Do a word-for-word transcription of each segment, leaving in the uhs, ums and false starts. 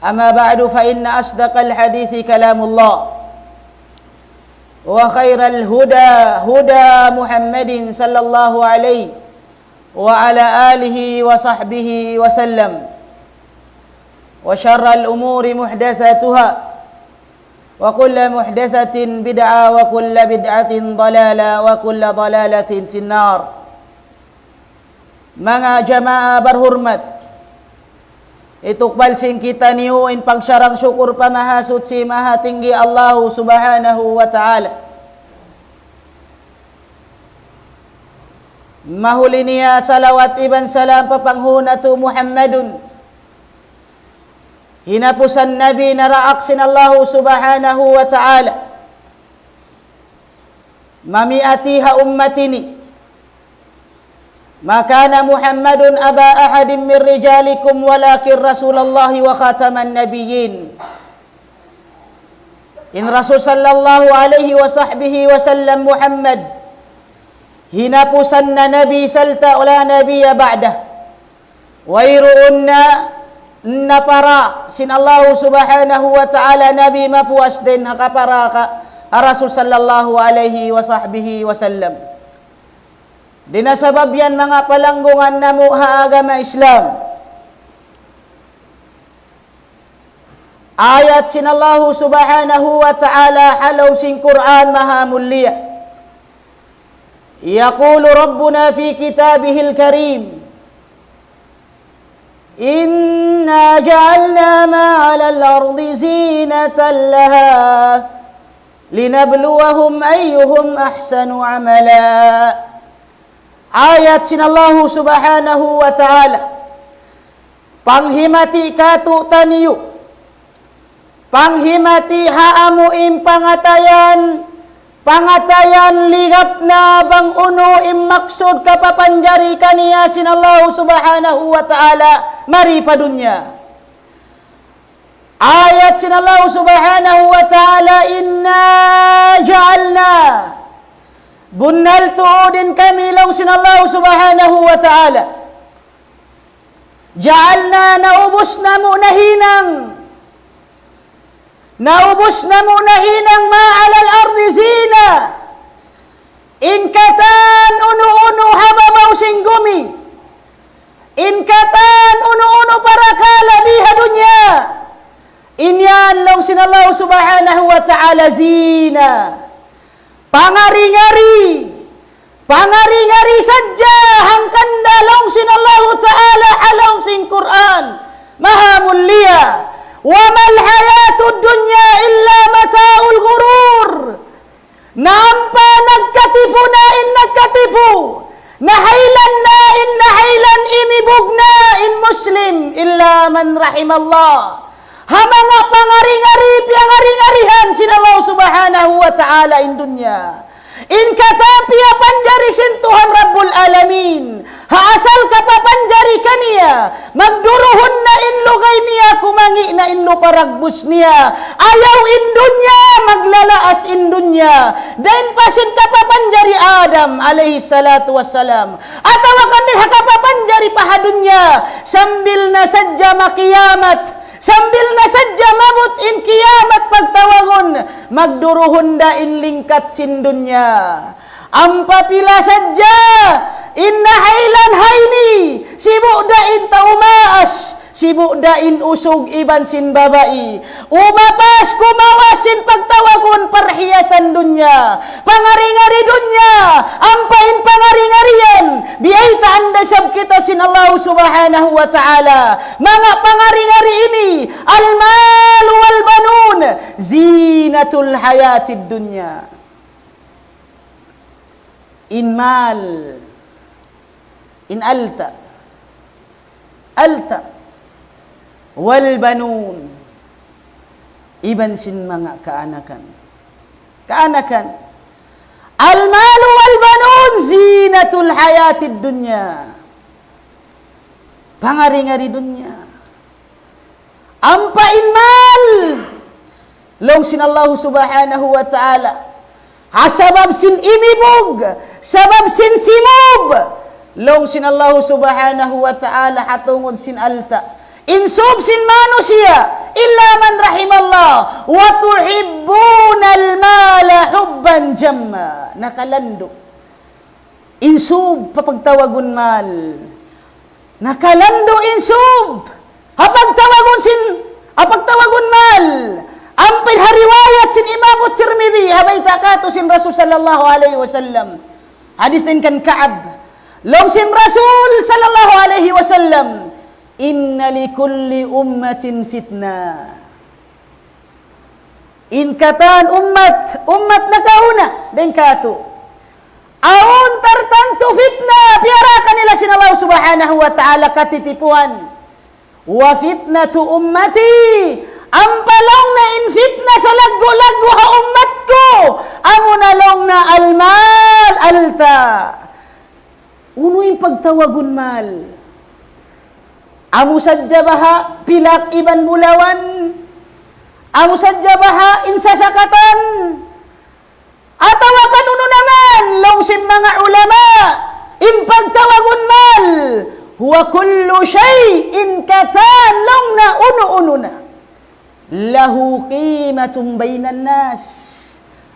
أما بعد، فإن أصدق الحديث كلام الله، وخير الهدى هدى محمد صلى الله عليه وعلى آله وصحبه وسلم، وشر الأمور محدثاتها، وكل محدثة بدعة، وكل بدعة ضلالة، وكل ضلالة في النار. Manga jamaa barhurmat, hitukbal sin kitaniyu in pagsarang-sukul pa Mahasuchi Mahatinggi Allahu Subhanahu wa Ta'ala. Mahuli niya salawat iban salam pa panghu' natu' Muhammadun, hinapusan nabi naraak sin Allahu Subhanahu wa Ta'ala, mamiati ha ummat ini. ما كان محمد أبا أحد من رجالكم ولكن رسول الله وخاتم النبيين. In Rasul sallallahu alayhi wa sahbihi wa sallam Muhammad, hinapusan na nabi sarta' ولا نبي بعده. Wayruun na napara sin Allahu Subhanahu wa Ta'ala nabi mapuas dayn ha kapara ka ha Rasul sallallahu alayhi wa sahbihi wa sallam. Dayn ha sabab yan, manga palanggungan namu' ha agama Islam, ayat sin Allahu Subhanahu wa Ta'ala ha lawm sin Qur'an maha mulia. يقول ربنا في كتابه الكريم: إنا جعلنا ما على الأرض زينة لها لنبلوهم أيهم أحسن عملا. Ayat sin Allahu Subhanahu wa Ta'ala. Panghimati kātu'niyu. Panghimati ha amu in pangatayan, pangatayan ligap na bang unu in maksud kapapanjari kaniya sin Allahu Subhanahu wa Ta'ala mari pa dunya. Ayat sin Allahu Subhanahu wa Ta'ala, إنا جعلنا. Bunnal tuud in kami laung sin Allahu Subhanahu wa Ta'ala. جعلنا, naubus namu' nahinang. Naubus namu' nahinang ما على الأرض زينة. In katan unu-unu ha babaw sin gumi. In katan unu-unu parakala' di ha dunya. In yan laung sin Allahu Subhanahu wa Ta'ala zina. Pangari-ngari. Pangari-ngari sadja hangkan da laung sin Allahu Ta'ala ha lawm sin Qur'an maha mulia. وما الحياة الدنيا إلا متاع الغرور. Na ampa nagkatipu na in nagkatipu, nahaylan na in nahaylan, imibug na in Muslim, إلا من رحم الله. Ha manga pangari-ngari, piyangari-ngarihan sin Allah Subhanahu wa Ta'ala in dunya. In katan piyapanjari sin Tuhan Rabbul Alamin. Ha asal kapapanjari kaniya, magduruhun na in lugay niya, kumangi' na in lupa dagbus niya. Ayaw in dunya, maglalaas in dunya. Dayn pa sin kapapanjari Adam alayhi salatu wassalam. Atawa kan dayn ha kapapanjari pa ha dunya, sambil na sadja makiyamat, sambil na sadja maabut in kiyamat pagtawagun, magduruhun da in lingkat sin dunya. Ampa pila sadja in nahaylan ha ini, sibu' da in tau maas, sibu' da in usug iban sin babai. Umapas kumawas sin pagtawagun parhiyasan dunya, pangari-ngari dunya, ampa in pangari-ngari yan, biyaytaan da isab kita sin Allah Subhanahu wa Ta'ala. Manga pangari-ngari ini, المال والبنون زينة الحياة الدنيا. In mal, in alta', alta', والبنون, iban sin manga kaanakan. Kaanakan. المال والبنون زينة الحياة الدنيا. Pangari-ngari dunya. Ampa in mal, laung sin Allahu Subhanahu wa Ta'ala, ha sabab sin imibug, sabab sin simub, laung sin Allahu Subhanahu wa Ta'ala, ha tungud sin alta'. In sub sin manusiya', إلا من رحم الله وتحبون المال حبا جما. Nakalandu' in sub pa pagtawagun mal. Nakalandu' in sub ha pagtawagun sin, ha pagtawagun mal. Amu in ha riwayat sin Imam Tirmidhi, ha bayta' kātu' sin Rasul sallallahu alayhi wasallam. Hadith dayn kan Ka'ab. Laung sin Rasul sallallahu alayhi wasallam, إن لكل أمة فتنة. In katan ummat, ummat nakauna dayn kātu', awn tartantu fitna piyaraak kanila sin Allah Subhanahu wa Ta'ala katitipuhan. وفتنة أمتي, ampa laung niya in fitna salaggu'-laggu' ha ummat ku, amuna laung niya المال, alta'. Unu in pagtawagun mal? Amu sadja baha' pilak iban bulawan? Amu sadja baha' in sasakatan? Atawa kan unu na man, laung sin manga ulama, in pagtawagun mal, هو كل شيء, in katan laung niya unu-unu na. له قيمة بين الناس.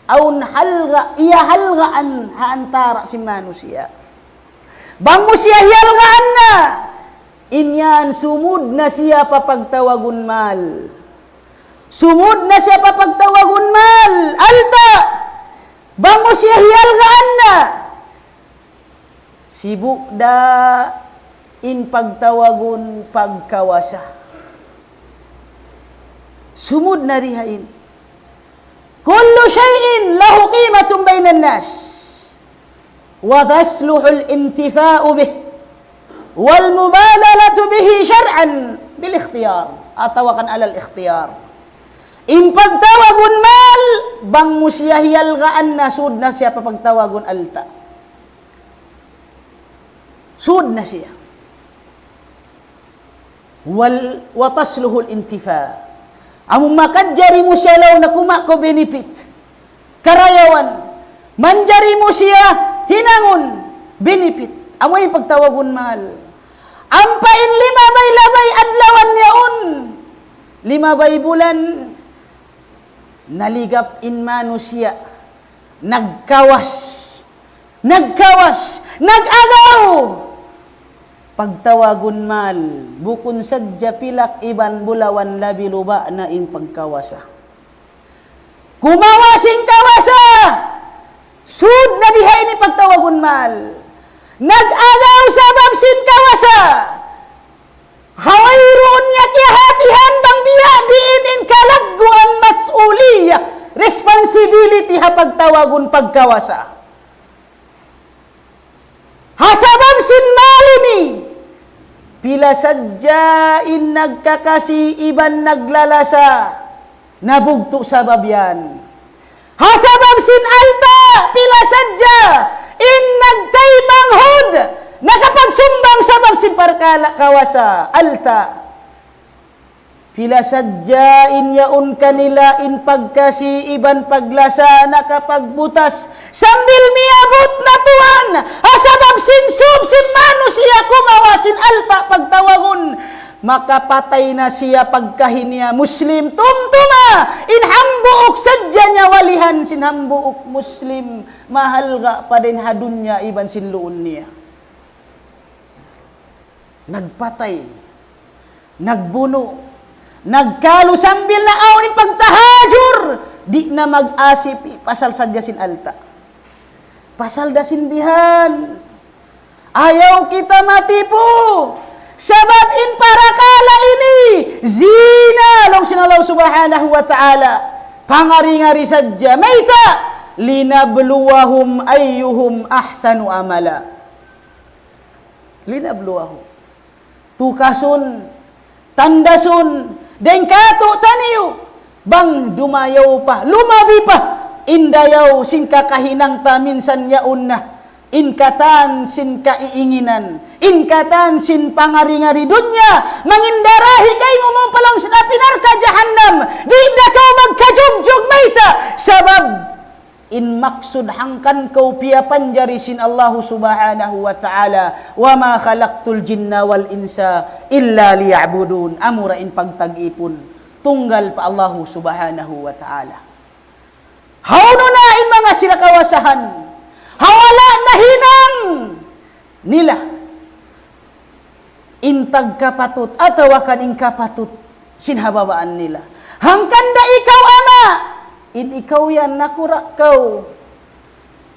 Awn halga', iyahalgaan ha antara' sin manusiya'. Bang mu siya hiyalgaan na, in yan sumud na siya pa pagtawagun mal. Sumud na siya pa pagtawagun mal. Alta', bang mu siya hiyalgaan na, sibu' da in pagtawagun pagkawasa. Sumud na di ha ini. كل شيء له قيمة بين الناس وتصلح الانتفاع به والمبادلة به شرعا بالاختيار, atawa kan على الاختيار. In pagtawagun mal, bang mu siya hiyalgaan na, sud na siya pa pagtawagun alta'. Sud na siya. Wal, وتصلح الانتفاع. Amu makajari mu siya laung niya kumawa' kaw benefit. Karayawan. Manjari mu siya hinangun benefit. Amu in pagtawagun mal. Ampa in limabay-labay adlaw yaun, limabay bulan, naligap in manusiya', nagkawas, nagkawas, nag-agaw. Pagtawagun mal, bukun sadja pilak iban bulawan, labi luba' na in pagkawasa. Kumawa' sin kawasa, sud na di ha ini pagtawagun mal. Nag-agaw sabab sin kawasa. Ha wayruun niya kiyahatihan bang biya' diin in kalagguan, mas'uliyah, responsibility ha pagtawagun pagkawasa. Ha sabab sin mal ini, pila sadja in nagkakasi iban naglalasa, nabugtu' sabab yan. Ha sabab sin alta', pila sadja in nagtaymanghud, nakapagsumbang sabab sin parkala' kawasa, alta'. Pila sadja in yaun kanila in pagkasi iban paglasa nakapagbutas sambil miyabut na tuwan, ha sabab sin sub sin manusiya' kumawa' sin alta' pagtawagun, makapatay na siya pagkahi niya Muslim, tumtuma in hambuuk sadja niya walihan sin hambuuk Muslim, mahalga' pa dayn ha dunya iban sin luun niya. Nagpatay, nagbunu', nagkalu sambil na awn in pagtahajur, di' na mag-asipi, pasal sadja sin alta'. Pasal da sin bihan. Ayaw kita matipu. Sabab in parakala' ini, zina, laung sin Allah Subhanahu wa Ta'ala. Pangari-ngari sadja. Mayta'? لنبلوهم أيهم أحسن عملا. لنبلوهم. Tukasun, tandasun, dayn kātu'niyu, bang dumayaw pa, lumabi pa, in dayaw sin kakahinang ta minsan yaun na, in katan sin kaiinginan, in katan sin pangari-ngari dunya, mangindarahi kaymu mawn pa lawm sin api narka' jahannam, di' da kaw magkajugjug, mayta', sabab in maksud hangkan kaw piyapanjari sin Allahu Subhanahu wa Ta'ala, وما خلقت الجن والإنس إلا ليعبدون. Amura in pagtag-ipun. tunggal pa Allahu Subhanahu wa Ta'ala. Hawnu na in manga sila kawasahan, ha wala' nahinang nila in tagkapatut atawa kan in kapatut sin ha babaan nila. Hangkan da ikaw ama', in ikaw yan nakura' kaw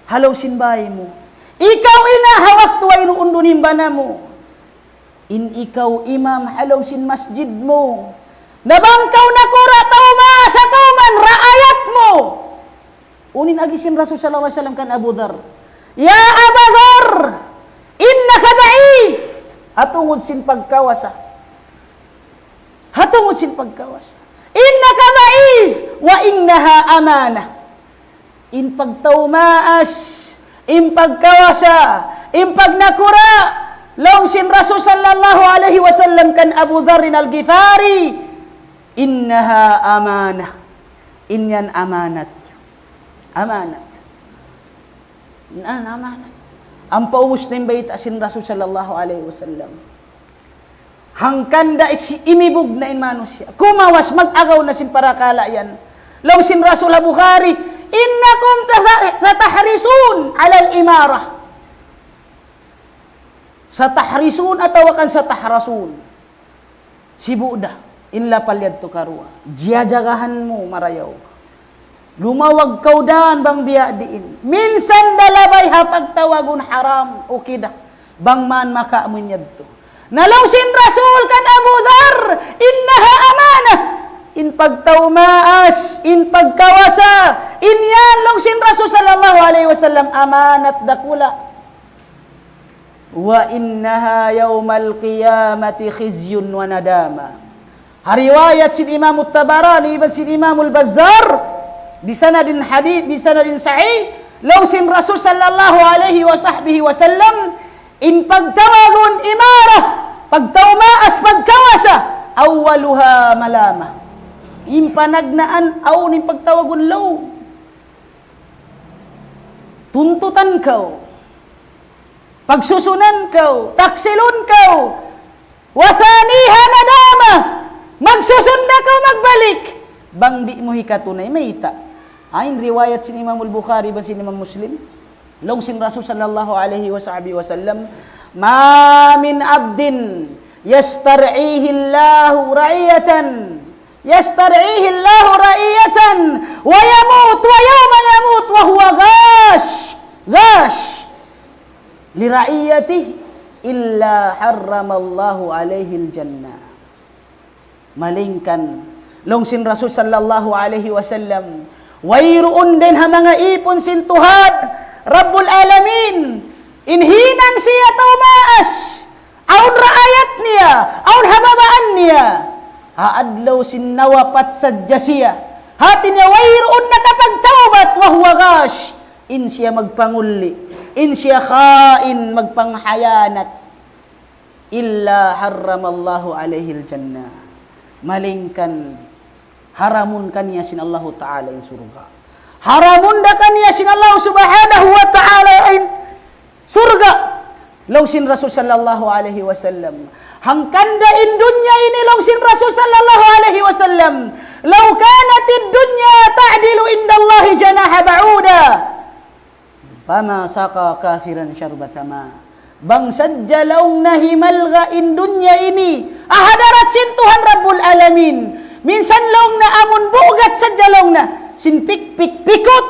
ha lawm sin bāy mu. Ikaw ina', ha waktu wayruun duun in bana mu. In ikaw imam ha lawm sin masjid mu. Na bang kaw nakura' tau maas, tau man raayat mu. Unu in agi sin Rasul sallallahu alayhi wasallam kan Abu Dharr: يا أبا ذر إنك ضعيف. Ha tungud sin pagkawasa. Ha tungud sin pagkawasa. إنك ضعيف وإنها أمانة. In pagtau maas, in pagkawasa, in pagnakura', laung sin Rasul sallallahu alayhi wasallam kan Abu Dharr Al-Ghifari: إنها أمانة. In yan amanat. Amanat. In yan amanat. Ampa ubus na in bayta' sin Rasul sallallahu alayhi wasallam. Hangkan da isi-, imibug na in manusiya'. Kumawas, mag-agaw na sin parakala' yan. Laung sin Rasul ha Bukhari: إنكم س-، ستحرصون على الإمارة. ستحرصون atawa kan ستحرصون. Sibu' da in lapal yadtu karuwa. Jiyajagahan mu marayaw. Lumawag kaw dān bang biya' diin. Minsan da labay ha pagtawagun haram, okay da. Bang man makaamun yadtu. Na laung sin Rasul kan Abu Dharr: إنها أمانة. In pagtau maas, in pagkawasa, in yan laung sin Rasul sallallahu alayhi wasallam amanat dakula'. وإنها يوم القيامة خزي وندامة. Ha riwayat sin Imam Tabarani iban sin Imam Al-Bazzar, bisanadin hadith, bisanadin sahih, laung sin Rasul sallallahu alayhi wa sahbihi wa sallam, in pagtawagun imarah, pagtau maas, pagkawasa, أولها ملامة. In panagnaan, awn in pagtawagun lawm. Tuntutan kaw. Pagsusunan kaw, taksilun kaw. وثانيها ندامة. Magsusun da kaw magbalik bang di' mu hikatunay. Mayta'? Awn riwayat sin Imam Al-Bukhari iban sin Imam Muslim. Laung sin Rasul sallallahu alayhi wa sahbihi wa sallam: ما من عبد يسترعيه الله رعية يسترعيه الله رعية ويموت ويوم يموت وهو غاش، غاش لرعيته إلا حرم الله عليه الجنة. Malaingkan, laung sin Rasul sallallahu alayhi wasallam, wayruun dayn ha manga īpun sin Tuhan Rabbul Alamin in hinang siya tau maas, awn raayat niya, awn ha babaan niya. Ha adlaw sin nawapat sadja siya, hāti niya wayruun nakapagtawbat, وهو غاش, in siya magpangulli, in siya khain, magpanghayanat. إلا حرم الله عليه الجنة. Malaingkan haramun kaniya sin Allahu Ta'ala in surga'. Haramun da kaniya sin Allah Subhanahu wa Ta'ala in surga'. Laung sin Rasul sallallahu alayhi wasallam. Hangkan da in dunya ini, laung sin Rasul sallallahu alayhi wasallam, لو كانت الدنيا تعدل عند الله جناح بعوضة فما سقى كافرا شربة ماء. Bang sadja laung niya himalga' in dunya ini ha hadarat sin Tuhan Rabbul Alamin, minsan laung niya amun bugat sadja laung niya sin pikpik pikut,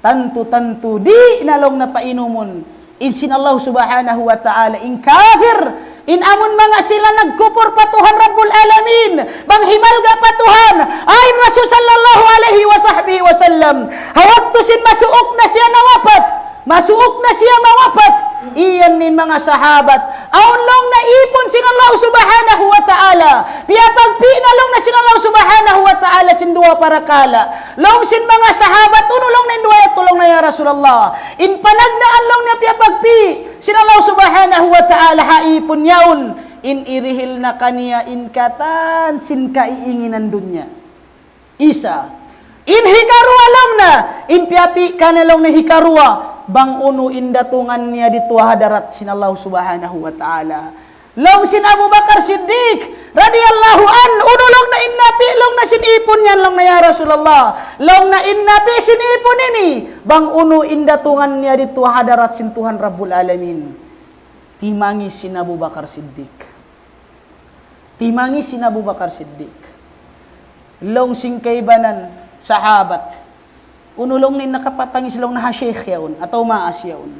tantu-tantu di' na laung niya painumun in sin Allah Subhanahu wa Ta'ala in kafir, in amun manga sila nagkupur pa Tuhan Rabbul Alamin, bang himalga' pa Tuhan. Awn Rasul sallallahu alayhi wa sahbihi wa sallam, ha waktu sin masuuk na siya nawapat, masuuk na siya mawapat, iyan in manga sahabat, awn laung niya īpun sin Allah Subhanahu wa Ta'ala, piyapagpi' na laung niya sin Allah Subhanahu wa Ta'ala sin duwa parakala'. Laung sin manga sahabat, unu laung niya in duwa yadtu laung niya ya Rasulullah? In panagnaan laung niya piyapagpi' sin Allah Subhanahu wa Ta'ala ha īpun yaun, in hirihil na kaniya in katan sin kaiinginan dunya. Isa. In hikaruwa laung niya, in piyapi' kaniya laung niya hikaruwa, bang unu in datungan niya didtu ha hadarat sin Allah Subhanahu wa Ta'ala. Laung sin Abu Bakar Siddiq radiyallahu anhu, unu laung niya in napi' laung niya ipun yan laung niya, "Ya Rasulullah, laung niya, in napi' sin ipun ini, bang unu in datungan niya didtu ha hadarat sin Tuhan Rabbul Alamin." Timangis hi Abu Bakar Siddiq. Timangis hi Abu Bakar Siddiq. Laung sin kaibanan sahabat, "Unu laung niya in nakapatangis laung niya ha sheikh yaun, atawa maas yaun?"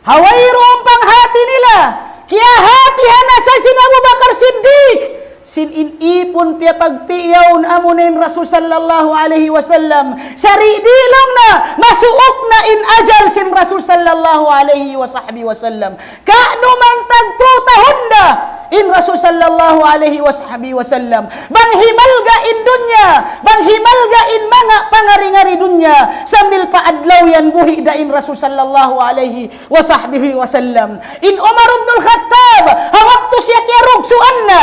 Ha wayruun panghati nila, kiyahatihan na sa hi Abu Bakar Siddiq sin in ipun piyapagpi' yaun, amuna in Rasul sallallahu alayhi wasallam. Sari' di' laung niya masuuk na in ajal sin Rasul sallallahu alayhi wa sahbihi wasallam. Ka'nu man tag two tahun da in Rasul sallallahu alayhi wa sahbihi wasallam. Bang himalga' in dunya, bang himalga' in manga pangari-ngari dunya, sambil pa adlaw yan buhi' da in Rasul sallallahu alayhi wa sahbihi wasallam. In Umar ibn al-Khattab, ha waktu siya kiyarugsuan na,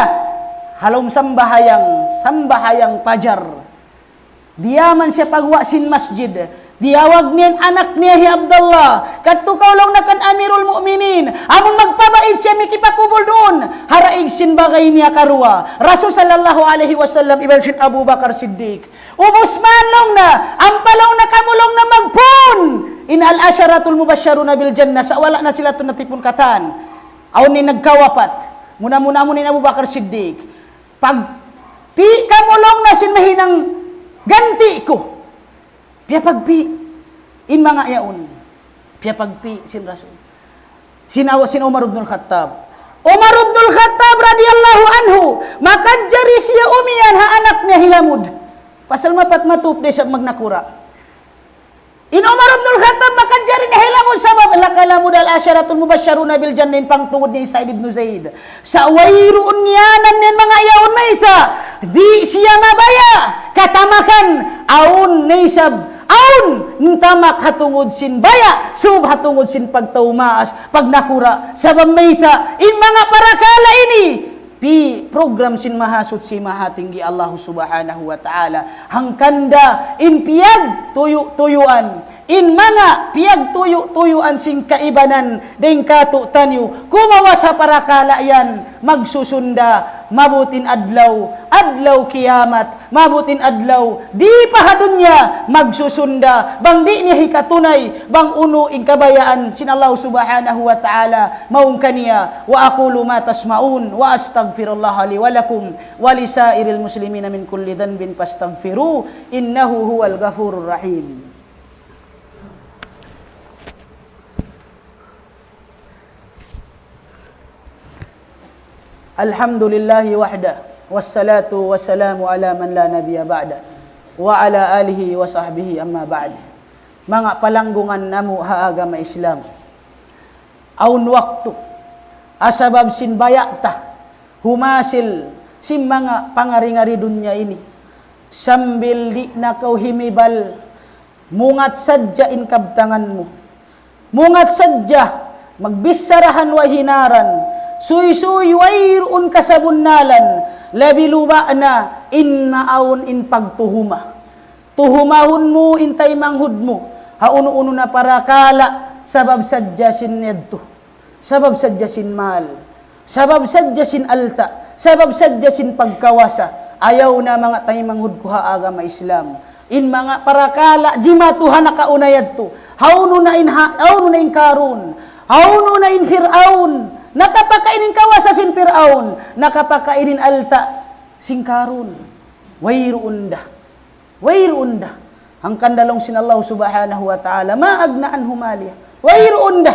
ha lawm sambahayang, sambahayang pajar, diyaman siya paguwa' sin masjid. Tiyawag niya in anak niya hi Abdullah. "Kadtu kaw," laung niya, "kan Amirul Mu'minin. Amun magpabaid siya mikipakubul duun." Haraig sin bagay niya karuwa, Rasul sallallahu alayhi wasallam iban sin Abu Bakar Siddiq. "Ubus man," laung niya, "ampa," laung niya, "kamu," laung niya, "magpun. In al-asharatul mubashsharuna bil jannah, sa' wala' na sila tuud natipun katan. Awn in nagkawapat. Muna-muna amun in Abu Bakar Siddiq. Pagpi' kamu," laung niya, "sin mahinang ganti' ku." Piyapagpi' in manga yaun. Piyapagpi' sin Rasul. Sin aw-, sin Umar ibn al-Khattab. Umar ibn al-Khattab radiyallahu anhu, makajari siya umiyan ha anak niya hilamud. Pasal mapat matup da isab magnakura'. In Umar ibn al-Khattab makajari na hilamud sabab nakalamud al-asharatul mubashsharuna bil jannah in pangtungud ni Sa'id ibn Zaid. Sa' wayruun ngiyanan niya in manga yaun mayta'. Di' siya mabaya' katamakan, awn na isab, awn tamak ha tungud sin baya', sub ha tungud sin pagtau maas, pagnakura', sabab mayta', in manga parakala' ini, pi-, program sin Mahasuchi Mahatinggi Allahu Subhanahu wa Ta'ala. Hangkan da in piyagtuyu'-tuyuan, in manga piyagtuyu'-tuyuan sin kaibanan, dayn kātu'niyu, kumawa' sa parakala' yan, magsusun da, maabut in adlaw, adlaw kiyamat, maabut in adlaw, di' pa ha dunya, magsusun da, bang di' niya hikatunay, bang unu in kabayaan sin Allah Subhanahu wa Ta'ala, mawn kaniya. وأقول ما تسمعون وأستغفر الله لي ولكم ولسائر المسلمين من كل ذنب فاستغفروه إنه هو الغفور الرحيم. الحمد لله وحده والصلاة والسلام على من لا نبي بعده وعلى آله وصحبه أما بعد. Manga palanggungan namu' ha agama Islam. Awn waktu, ha sabab sin baya' ta, humasil sin manga pangari-ngari dunya ini. Sambil di' na kaw himibal, mungat sadja in kabtangan mu. Mungat sadja, magbichara ha way hinaran, suysuy wayruun kasabunnalan, labi luba' na in naawn in pagtuhuma. Tuhumahun mu in taymanghud mu, ha unu-unu na parakala', sabab sadja sin yadtu, sabab sadja sin mal, sabab sadja sin alta', sabab sadja sin pagkawasa. Ayaw na manga taymanghud ku ha agama Islam. In manga parakala' jimatu ha nakauna yadtu. Hawnu na in ha-, hawnu na in Karun. Hawnu na in Fir'aun. Nakapakain in kawasa sin Fir'aun. Nakapakain in alta' sin Karun. Wayruun da. Wayruun da. Hangkan da laung sin Allah Subhanahu wa Ta'ala, ما أغنى عنه ماليه. Wayruun da.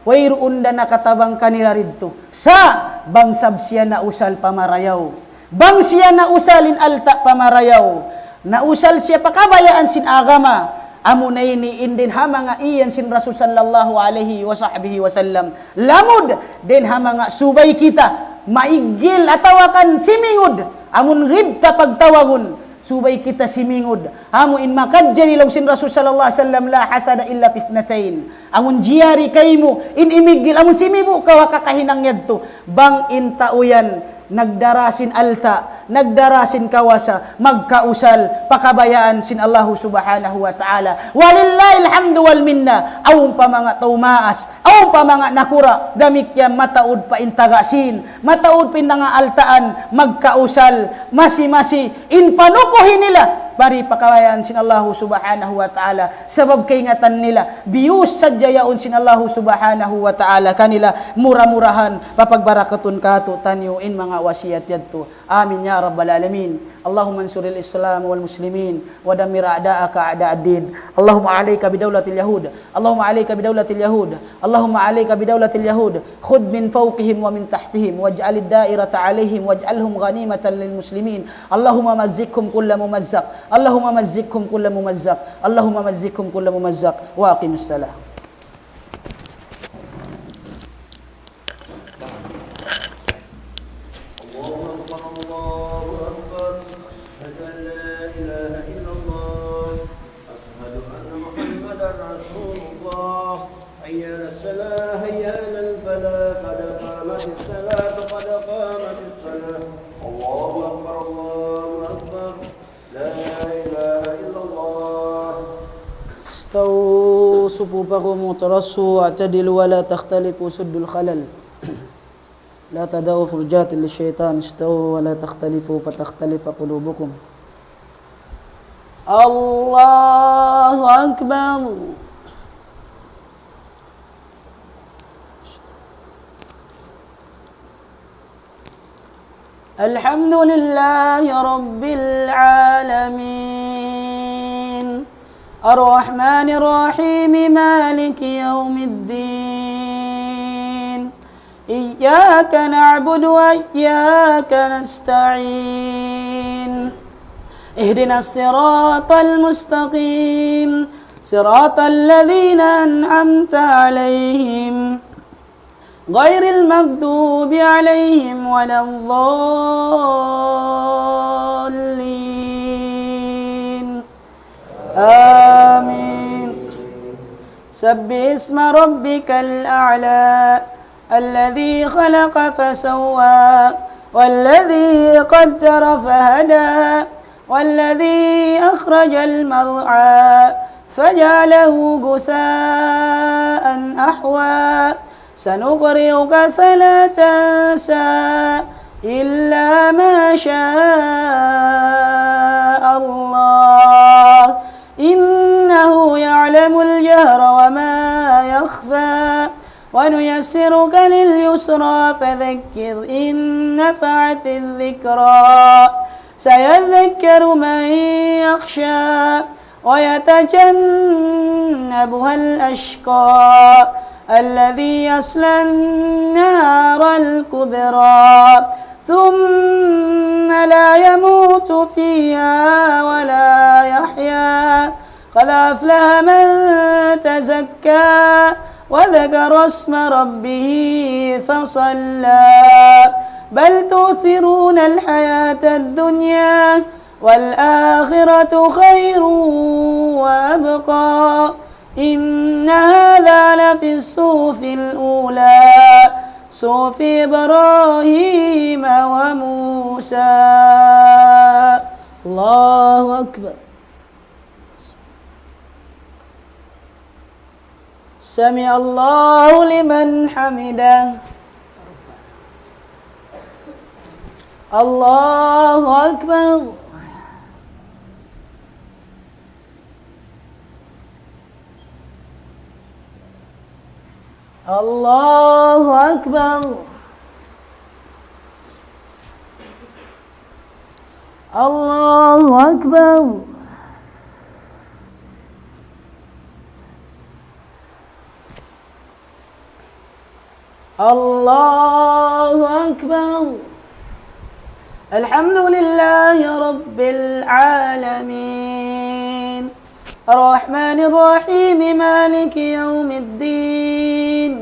Wayruun da nakatabang kanila didtu. Sa' bang sab siya nausal pa marayaw. Bang siya nausal in alta' pa marayaw. Nausal siya pa kabayaan sin agama. Amuna ini in dayn ha manga iyan sin Rasul sallallahu alayhi wa sahbihi wa sallam. Lamud dayn ha manga subay kita. Maiggil atawa kan simingud. Amun ghibta pagtawagun. Subay kita simingud. Amu in makajari laung sin Rasul sallallahu alayhi wa sallam, لا حسد إلا في اثنتين. Amun jiyari kaymu, in imiggil, amun simibu' kaw ha kakahinang yadtu. Bang in tau yan, nagdara sin alta', nagdara sin kawasa, magkausal, pa kabayaan sin Allahu Subhanahu wa Ta'ala. Walillahil hamdu wal minna. Awn pa manga tau maas, awn pa manga nakura', damikkiyan mataud pa in taga sīn, mataud pa in nangaaltaan, magkausal, masi-masi, in panukuhi nila, mari pa kabayaan sin Allahu Subhanahu wa Ta'ala, sabab kaingatan nila, biyus sadja yaun sin Allahu Subhanahu wa Ta'ala kanila, mura-murahan, papagbarakatun kātu'niyu in manga wasiyat yadtu. آمين يا رب العالمين. اللهم انصر الإسلام والمسلمين ودمر أعداءك أعداء الدين. اللهم عليك بدولة اليهود. اللهم عليك بدولة اليهود. اللهم عليك بدولة اليهود. خذ من فوقهم ومن تحتهم واجعل الدائرة عليهم واجعلهم غنيمة للمسلمين. اللهم مزقهم كل ممزق. اللهم مزقهم كل ممزق. اللهم مزقهم كل ممزق. وأقم الصلاة. الله أكبر، الله أكبر. أشهد أن لا إله إلا الله. أشهد أن محمدا رسول الله. حي على الصلاة، حي على الفلاح، قد قامت الصلاة، قد قامت الصلاة. الله أكبر، الله أكبر. لا إله إلا الله. استووا صفوفكم وتراصوا واعتدلوا ولا تختلفوا سدوا الخلل. لا تدعوا فرجات للشيطان، استووا ولا تختلفوا فتختلف قلوبكم. الله أكبر. الحمد لله رب العالمين. الرحمن الرحيم. مالك يوم الدين. إياك نعبد وإياك نستعين. اهدنا الصراط المستقيم. صراط الذين أنعمت عليهم غير المغضوب عليهم ولا الضالين. آمين. سبح اسم ربك الأعلى الذي خلق فسوى والذي قدر فهدى والذي أخرج المرعى فجعله غثاء أحوى سنقرئك فلا تنسى إلا ما شاء الله إنه يعلم الجهر وما يخفى ونيسرك لليسرى فذكر إن نفعت الذكرى سيذكر من يخشى ويتجنبها الأشقى الذي يصلى النار الكبرى ثم لا يموت فيها ولا يحيا قد أفلح من تزكى وذكر اسم ربه فصلى بل تؤثرون الحياة الدنيا والآخرة خير وأبقى إن هذا لفي الصحف الأولى صحف إبراهيم وموسى. الله أكبر. سمع الله لمن حمده. الله أكبر. الله أكبر. الله أكبر. الله أكبر. الحمد لله رب العالمين. الرحمن الرحيم. مالك يوم الدين.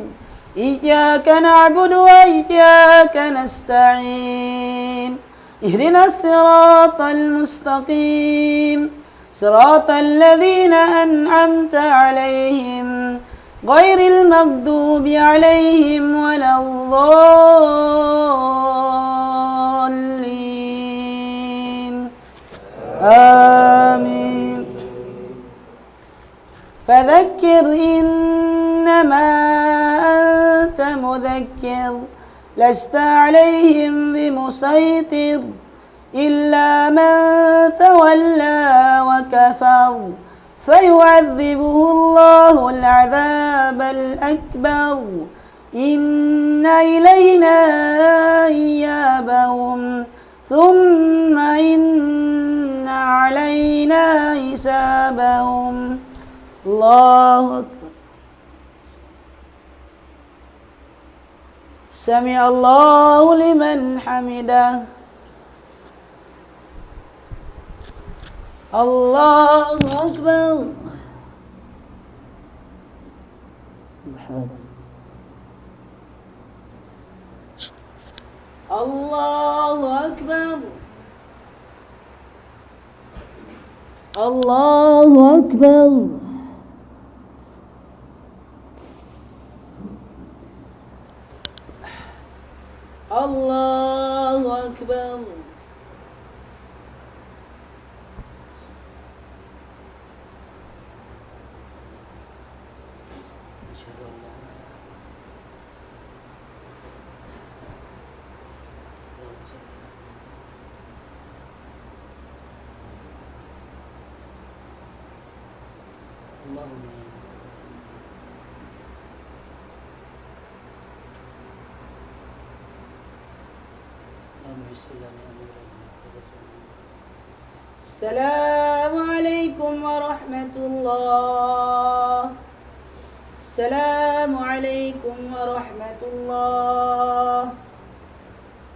إياك نعبد وإياك نستعين. اهدنا الصراط المستقيم. صراط الذين أنعمت عليهم غير المغضوب عليهم ولا الضالين. آمين. فذكر إنما أنت مذكر، لست عليهم بمسيطر، إلا من تولى وكفر، فيعذبه الله العذاب الأكبر، إن إلينا إيابهم، ثم إن علينا حسابهم. الله أكبر. سمع الله لمن حمده. الله أكبر. الله أكبر. الله أكبر. الله أكبر. أشهد أن لا إله إلا الله. اللهم آمين. اللهم يسر لنا أمورنا. السلام عليكم ورحمة الله. السلام عليكم ورحمة الله.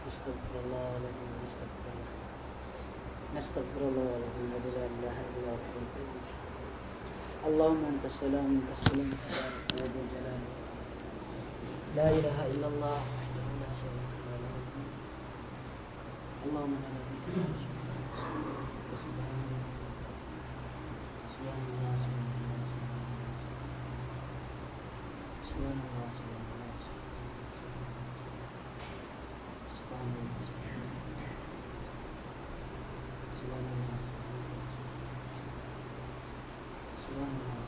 أستغفر الله العظيم، أستغفر الله. نستغفر الله العظيم الذي لا إله إلا هو الحي القيوم. اللهم أنت السلام ومنك السلام تبارك يا ذا الجلال. لا إله إلا الله وحده لا شريك له. اللهم لا نبي. سبحان الله، سبحان الله، سبحان الله. سبحان الله، سبحان الله، سبحان الله. سبحان الله، سبحان الله. سبحان الله، سبحان الله. سبحان الله،